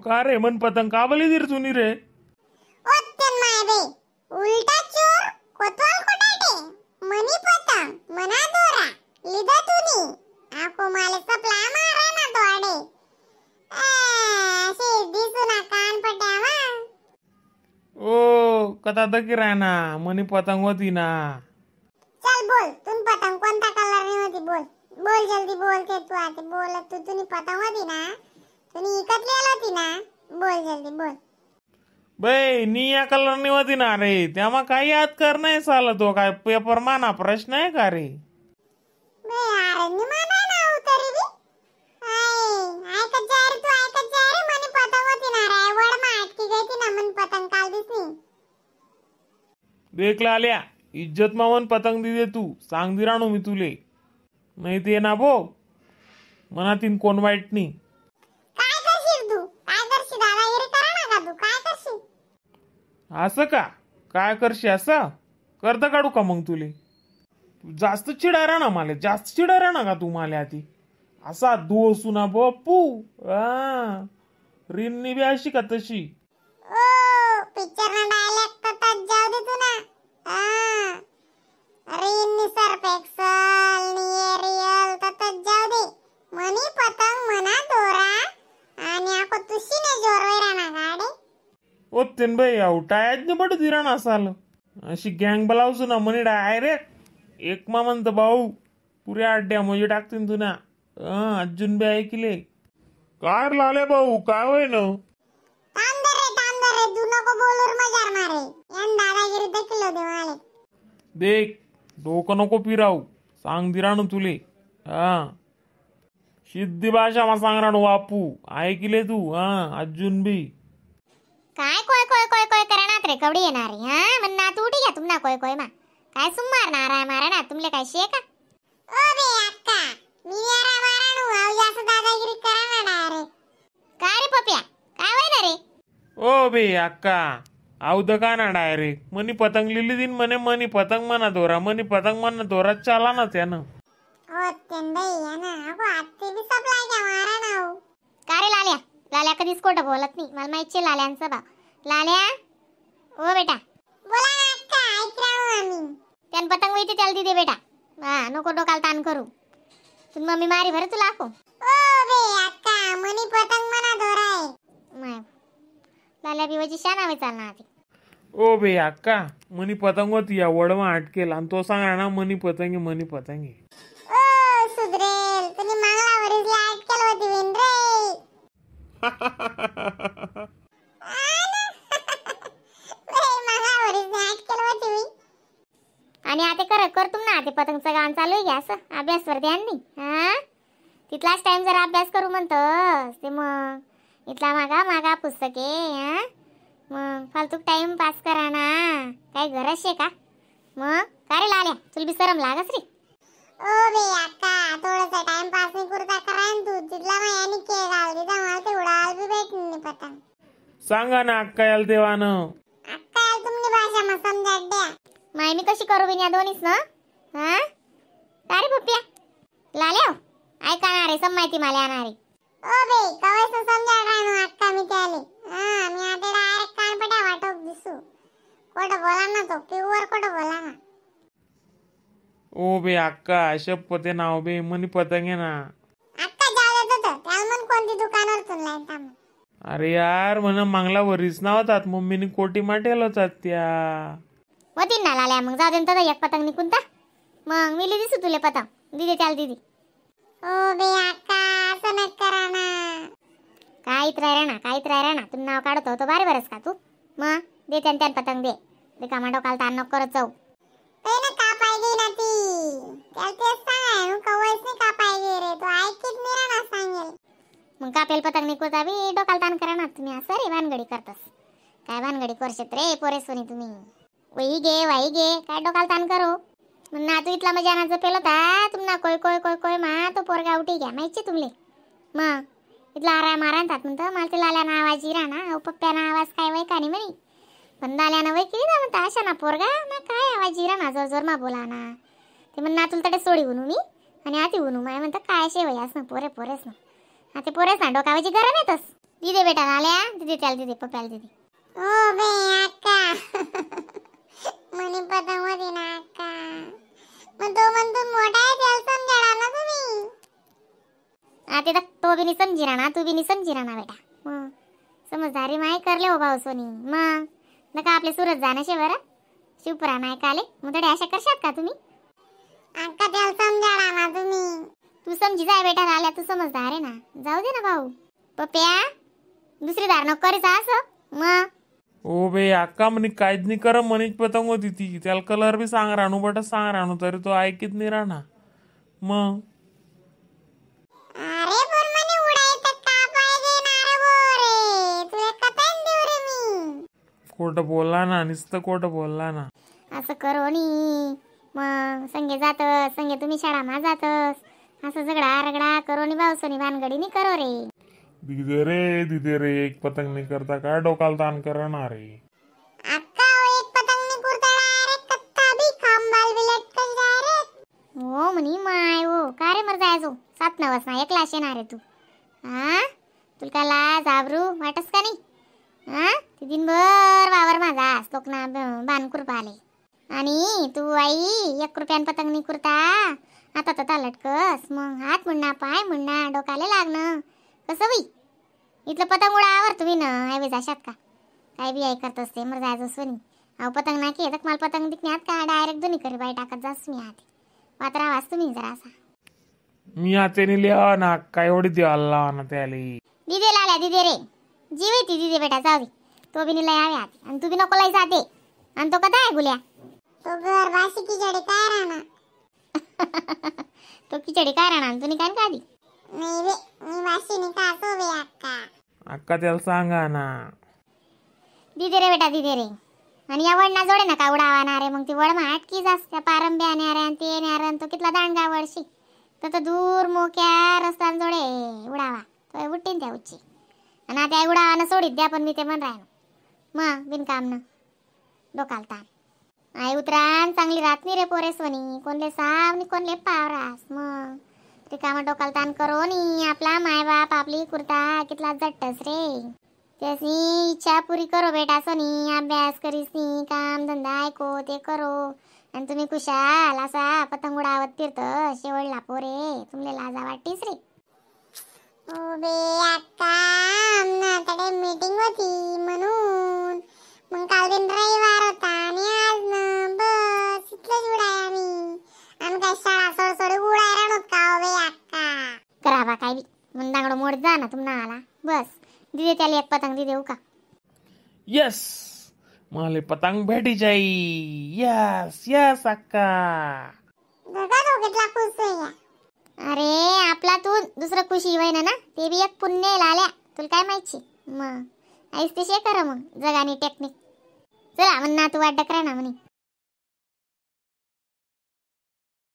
का रे मन पतंग का बली दिर तुनी रे? ओत्तन माय बे उलटा चोर कोतवाल कोटाटे मनी पतंग मना दोरा लिदा तुनी आको माले सपला मारा ना दोडे ए शे दिसू ना कान पट्यावा. ओ कथा दकी राना मनी पतंग होती ना. चल बोल तुन पतंग कोणता कलर नाही होती बोल बोल जल्दी बोल ते तू आते बोल तू तुनी पतंग होती ना तुनी इकत लिहिलं होती ना बोल जल्दी बोल. बे निया कलर नाही होती ना रे त्यामा काही याद कर नाही साला तो काय पेपर माना प्रश्न आहे का रे? बे अरे नि माना ना उतरी बी I ऐकत जा रे तू ऐकत जा रे मनी पतंग होती ना रे वड मा अटकी गई थी ना मन पतंग काल दिसनी. देख लाल्या इज्जत मावन पतंग दि दे तू सांग दिराणू मी तुले नाही ते ना भो मनातीन कोण वाईट नाही. काय करशील तू काय करशील दादागिरी करा ना का तू काय करशील? असं का काय करशी असं करता काढू का मग तुले? जास्त चिडारा ना माले जास्त चिडारा ना का तू माले आती असा दोसू ना बापू रिन्नी बी अशी का तशी? ओ पिक्चर ना डायलॉग तताच जाऊ दे तू ना. रिन्नी सर्फ एक्सल नी एरियल तताच जाऊ दे मनी पतंग मना दोरा आणि आको तुशी ने जोर वैरा ना गाडे. ओ तेन बाई आऊ टायाज ने बड दिरा ना साल अशी गँग बोलावसू ना मनी डायरेक्ट एक मा म्हणतं भाऊ पुऱ्या अड्ड्या म्हणजे टाकतीन तुना. अर्जुन बी ऐकले काय लाले भाऊ काय होय ना? थांब रे थांब रे तू नको बोलूर मजार मारे यान दादागिरी देखलो दे माले. देख डोकं नको पिराऊ सांग दिराणू तुले. हा सिद्धी भाषा मा सांग राणू बापू ऐकले तू. हा अर्जुन बी काय कोय कोय कोय कोय करणार रे कवडी येणार रे. हा मन ना तू उठी घ्या तुमना कोय कोय मा काय सुमार नारा मारा ना तुमले काय शे का? ओ बे अक्का मी यारा माराणू आव जास्त दादागिरी करा ना डायरेक्ट. काय रे पप्या काय होय ना रे? ओ बे अक्का आव the का ना डायरेक्ट मनी पतंग लिहिली दिन म्हणे मनी पतंग म्हणा दोरा मनी पतंग म्हणा दोरा चाला ना त्यानं. ओ तेन बाई ना अगो आत्ते बी सपला घ्या मारा ना. का रे लाल्या लाल्या कधीच खोटं बोलत नाही मला माहिती लाल्यांचं बा. लाल्या ओ बेटा बोला ना अक्का ऐक राहू आम्ही. त्यान पतंग वैते त्याला दे बेटा. हा नको डोकाला ताण करू तू मम्मी मारी भर तुला आखो. ओ बे अक्का मनी पतंग मना दोरा आहे माय लाल्या बिवाची शान हवे चालणार आधी. ओ बे अक्का मनी पतंग होती या वडमा अटकेल आणि तो सांगणार ना मनी पतंग आहे मनी पतंग आहे. ओ सुधरेल तुम्ही मागला वरीसला अटकेल होती विन रे. आणि आता कर कर तुम ना ते पतंगचं गाणं चालू आहे घ्या असं अभ्यासवर ध्यान नाही. हा तिथलाच टाइम जरा अभ्यास करू म्हणतोस ते मग इथला मागा मागा पुस्तके. हा मग फालतू टाइम पास करा ना काय गरज आहे का मग? का रे लाल्या तुला बी सरम लागस रे? ओ बे अक्का थोडासा टाइम पास नाही करता करा तू तिथला मायाने के घाल दिला मला ते उडाल बी भेट नाही पतंग. सांगा ना अक्का याल देवानं अक्का याल तुमनी भाषा मा समजा द्या माय मी कशी करू बिन या दोन्हीच ना. हा का रे पप्प्या लाल्या ऐका ना रे माहिती मला येणार रे. ओ बे कवयस समजा राहणू अक्का मी त्याले. हा मी आता डायरेक्ट कानपट्या वाटोक दिसू खोटं बोला ना तो प्युअर खोटं बोला ना. ओ बे अक्का शपथ नाव बे मनी पतंग आहे ना. अक्का जाऊ देत होतं त्याला म्हण कोणती दुकानावर तुला थांब. अरे यार म्हण मागला वरीस ना होतात मम्मीने कोटी माटेल होतात त्या होती ना लाल्या मग जाऊ दे ना एक पतंग निघून ता मग मी दिसू तुले पतंग दिदी त्याला दिदी. ओ बे अक्का असं नक करा ना काहीच राहिला ना काहीच राहिला ना तू नाव काढत होतो बारे बरस का तू मग दे त्यान त्यान पतंग दे रिकामा डोकाला ताण नको करत जाऊ. ते ना कापाय गे ना ती त्याला तेच सांगाय कवयच नाही कापाय गे रे तो ऐकीत नाही ना सांगेल मग कापेल पतंग निघता बी डोकाला ताण करा ना तुम्ही असं रे भानगडी करतस काय भानगडी करशेत रे पोरे सोनी तुम्ही वही गे वाई गे काय डोकाला ताण करू मग ना तू इथला मजा नाचं पेलो ता तुमना कोय कोय कोय कोय मा तो पोरगा उठी घ्या माहिती तुमले मग इथला आराम आरामतात म्हणतं मला ते लाल्यानं आवाज इरा ना पप्प्याना आवाज काय वय का नाही म्हणे पण लाल्यानं वय केली ना म्हणतं अशा ना पोरगा ना काय आवाज इरा ना जोर जोर मा बोला ना ते म्हण ना तुला तडे सोडी उनू मी आणि आती उनू माय म्हणतं काय शे वय असं पोरे पोरेस ना हा ते पोरेस ना डोकावाची गरम येतस दिदे बेटा आल्या दिदे त्याला दिदे पप्याला दिदे. ओ बे अक्का मनी पतंग होती ना अक्का. मग तो म्हणतो मोठा आहे त्याला समजाडा ना तुम्ही. आता तर तो बी नाही समजी राहणार तू बी नाही समजी राहणार बेटा. मग समजदारी माय करले हो भाऊ सोनी. मग नका आपले सुरत जाणं शे बरं शिवपुरा नाही का आले मग थोडे अशा करशात का तुम्ही? अक्का त्याला समजाडा ना तुम्ही. तू समजी जाय बेटा आल्या तू समजदार आहे ना जाऊ दे ना भाऊ. पप्या दुसरी दार नको करीच असं मग. ओ बे अक्का म्हणे काहीच नाही कर मनीच पतंग होती ती त्याला कलर बी सांग राणू बट सांग राणू तरी तो ऐकीत नाही राहणार मग. अरे पण म्हणे उडायचं का पाहिजे ना रे बोरे तुला कथान देऊ रे मी. खोटं बोलला ना नुसतं खोटं बोलला ना. असं करो नी मग संगे जातस संगे तुम्ही शाळा मा जातस असं झगडा रगडा करो नी भाऊ सोनी भानगडी नी करो रे. दिदे रे दिदे रे एक पतंग नाही करता काय डोकाला ताण करणार रे. अक्का एक पतंग नाही कुरता डायरेक्ट कत्ता बी खांबाल बी लटकन डायरेक्ट. हो म्हणी माय हो का रे मर जायचो सात नवस ना एकला येणार रे तू. हा तुला का लाज आबरू वाटस का नाही? हा ते दिनभर वावर माझा लोक ना बानकुर पाहिले आणि तू आई 1 रुपयान पतंग नाही कुरता आता तथा लटकस मग हात म्हणना पाय म्हणना डोकाले लागणं कसं बाई. इथलं पतंग उडावर तुम्ही ना हायवे जाशात का काय बी I करत असते मर जायचं सोनी. अहो पतंग ना की मला पतंग दिकण्यात का डायरेक्ट दोन्ही करे बाई टाकत जास मी आते वातरा वाच तुम्ही जरा असा. मी आते लिहा ना काय एवढी द्यायला लावा ना त्याले. दिदे लाल्या दिदे रे जीव ती दिदे बेटा जाऊ दे तो बी नाही यावे आते आणि तू बी नको लाई जाते आणि तो कथा आहे गुल्या तो घर बाशी खिचडी काय राहणार. तो खिचडी काय राहणार तुम्ही काय का आधी? नाही बे मी वाशी नाही खातो बे अक्का. अक्का त्याला सांगा ना. दिदे रे बेटा दिदे रे आणि या वडना जोडे ना का उडावा ना रे मग ती वड मा अटकी जास त्या पारंब्या न्यारे आणि ते न्यारे आणि तो कितला दांडगा वडशी तर तो दूर मोक्या रस्त्यान जोडे उडावा तो उठीन त्या उच्ची आणि आता उडावा ना सोडीत द्या पण मी ते म्हण राहिलो मग बिनकाम ना डोकाल ताण आई उतरान चांगली राहत नाही रे पोरे सोनी कोणले साव आणि कोणले पावरास मग रिकामा डोकाल ताण करो नी आपला मायबाप आपली कुर्ता कितला जट्टस रे त्यासनी इच्छा पुरी करो बेटा सोनी अभ्यास करीस नी काम धंदा ऐको ते करो आणि तुम्ही कुशाल असा पतंग उडावत फिरत शेवटला पोरे तुमले लाजा वाटीस रे. ओ बे अक्का आमना मीटिंग होती म्हणून मग काल दिन रविवार होता आणि आज ना बस इथलंच उडाय आम्ही. आम्ही काय शाळा सोड सोड उडाय राहणार का हो बे अक्का? करा बा काय बी म्हणून दांगडो मोड जा ना तुम्हाला आला बस दिदे त्याला एक पतंग दिदे का? यस मला पतंग भेटी जाई. यस यस अक्का. बघा तो कितला खुश होया. अरे आपला तू दुसरं खुशी होईना ना ते बी एक पुण्य लाल्या तुला काय माहिती मग आईस ते शे कर मग जगानी टेक्निक. चला म्हण ना तू वाट करा ना म्हणे